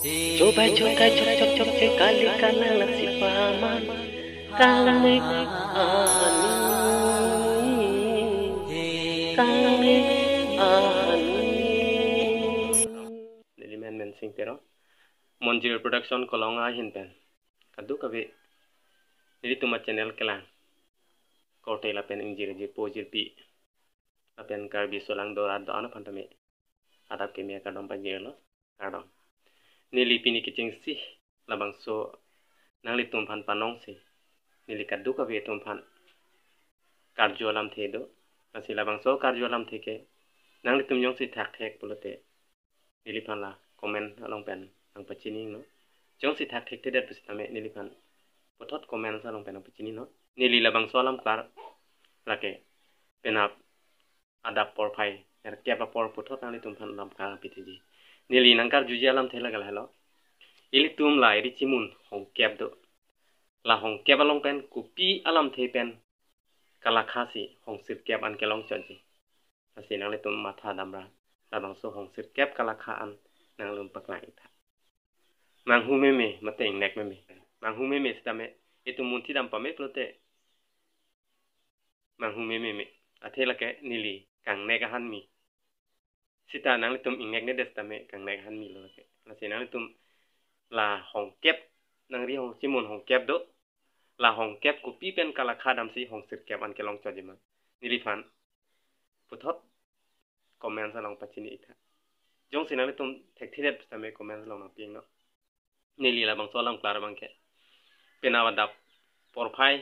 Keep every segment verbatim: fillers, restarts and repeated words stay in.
Chobai chokai chok chok chok chok kali kanang laksi paman. Kangnek ani, kangnek ani. Neli men Mensing Terang, Monjir Production Kolonga ahin pen kadokave nelitum a channel kelang korte lapen ingjir jirpo jirpi lapen Karbi asolang do-rat do-an aphan tame adap keme kardom pajirlo, kardom. Neli pini kechengsi labangso nanglitum aphan panongsi neli kadokave atum aphan karju alamthe do. Lasi labangso karju alamthe ke nanglitum jongsi thakthek pulote neliphan la comment along pen nangpachininon. Jongsi thakthekthedet pusitame neliphan puthot comment along pen nangpachininon. Neli labangso alam klar lake penap adap porphai nerkep apor puthot nanglitum aphan alam klar pitiji. Neli nangkarjuji alamthe lake lahelo. Ilitum la eri chimun hongkep do. La hongkep along pen kopi alamthe pen kalakha si hongsirkep an kelong chotji. Lasi nanglitum matha damra labangso hongsirkep kalakha an nanglitum paklang-ik tha. Manghu meme mate ingnek meme. Manghu meme sitame itum munthi dam pame pulote manghu meme me. Athe lake neli kangnek ahanmi. Sita nanglitum ingneknedet sitame kangnek ahanmi lo lake. Lasi nanglitum la hongkep nangri hong chimun hongkep do. La hongkep kopi pen kalakha damsi hongsirkep an kelong chotji ma. Neliphan puthot comment along pachini-ik tha. Jongsi nanglitum thekthedet sitame comment along nangpinon. Neli labangso alam klar abangke penap adap porphai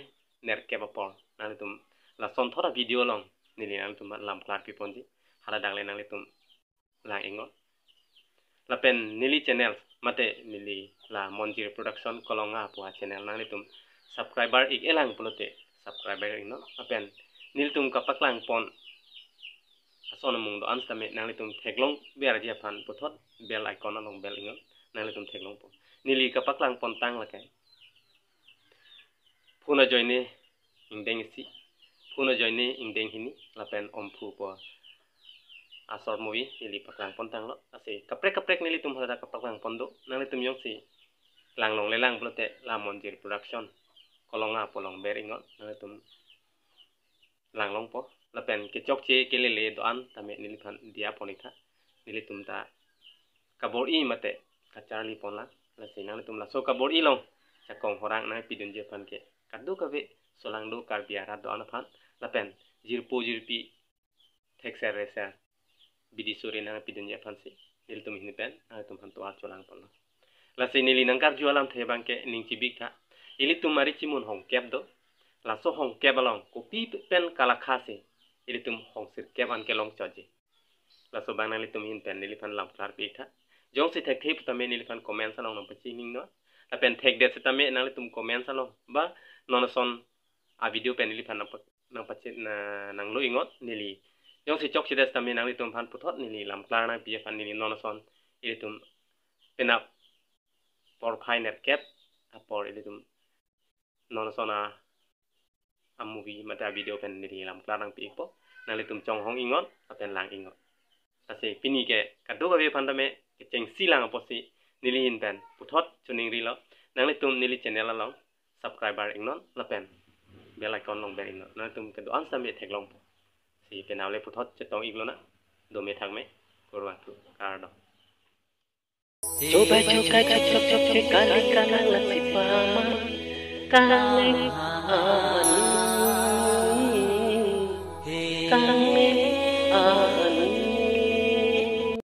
nerkep apor nanglitum lason thora video along neli nanglitum alam klar piponji. Hala dangle nanglitum lang-iknon. Lapen neli channel mate neli la Monjir Production Kolonga pu a channel nanglitum subscriber-ik-elang pulote subscriber-iknon. Lapen nelitum kapaklangpon ason amung do-an sitame nanglitum theklongverji aphan puthot bell icon along bell-iknon, nanglitum theklongpo. Neli kapaklangpon tang lake Phun Ajoine ingdeng isi, Phun Ajoine ingdeng hini lapen Omphu pu a short movie neli paklangpon tanglo. Lasi kaprek kaprek nelitum hala kapaklangpon do. Nanglitum jongsi langlonglelang pulote la Monjir Production Kolonga pu along ber-iknon, nanglitum langlongpo. Lapen kechokche kelele do-an tame neliphan diya pon-ik tha. Nelitum ta kabor-i mate kacharli ponlang. Lasi nanglitum laso kabor-i along chakong horang nangpidunji aphan ke kadokave asolang do Karbi arat do-an aphan lapen jirpo jirpi thekser reser bidi suri nangpidunji aphansi nelitum ahin pen nanglitum aphan tovar cholangponlo. Lasi neli nangkarju alamthe abangke ning chibi-ik tha. Ilitum ari chimun hongkep do. Laso hongkep along kopi pen kalakha si ilitum hongsirkep an kelong chotji. Laso abang nanglitum ahin pen neliphan lam klar pi-ik tha. Jongsi thekthe putame neliphan comment along nangpachininnon. Lapen thekdet sitame nanglitum comment along ba non ason a video pen neliphan nangpa-, nangpachin na nanglo-iknon neli. Jongsi chokchedet sitame nanglitum aphan puthot neli lam klar nangpi aphan neli non ason ilitum penap porphai nerkep apor ilitum non ason a, a movie mate a video pen neli lam klar nangpi-ikpo. Nanglitum chonghong-iknon lapen lang-iknon. Lasi pini ke kadokave aphan tame kechengsi lang apotsi neli ahin pen puthot choningrilo. Nanglitum neli channel along subscriber-iknon lapen bell icon along ber-iknon. Nanglitum kedo-an sitame theklongpo. Si penap le puthot chetong-iklonang. Dome thakme, kurvangthu, kardom. Chobai chokai chok chok chok chok kali kanang laksi paman. Kangnek ani,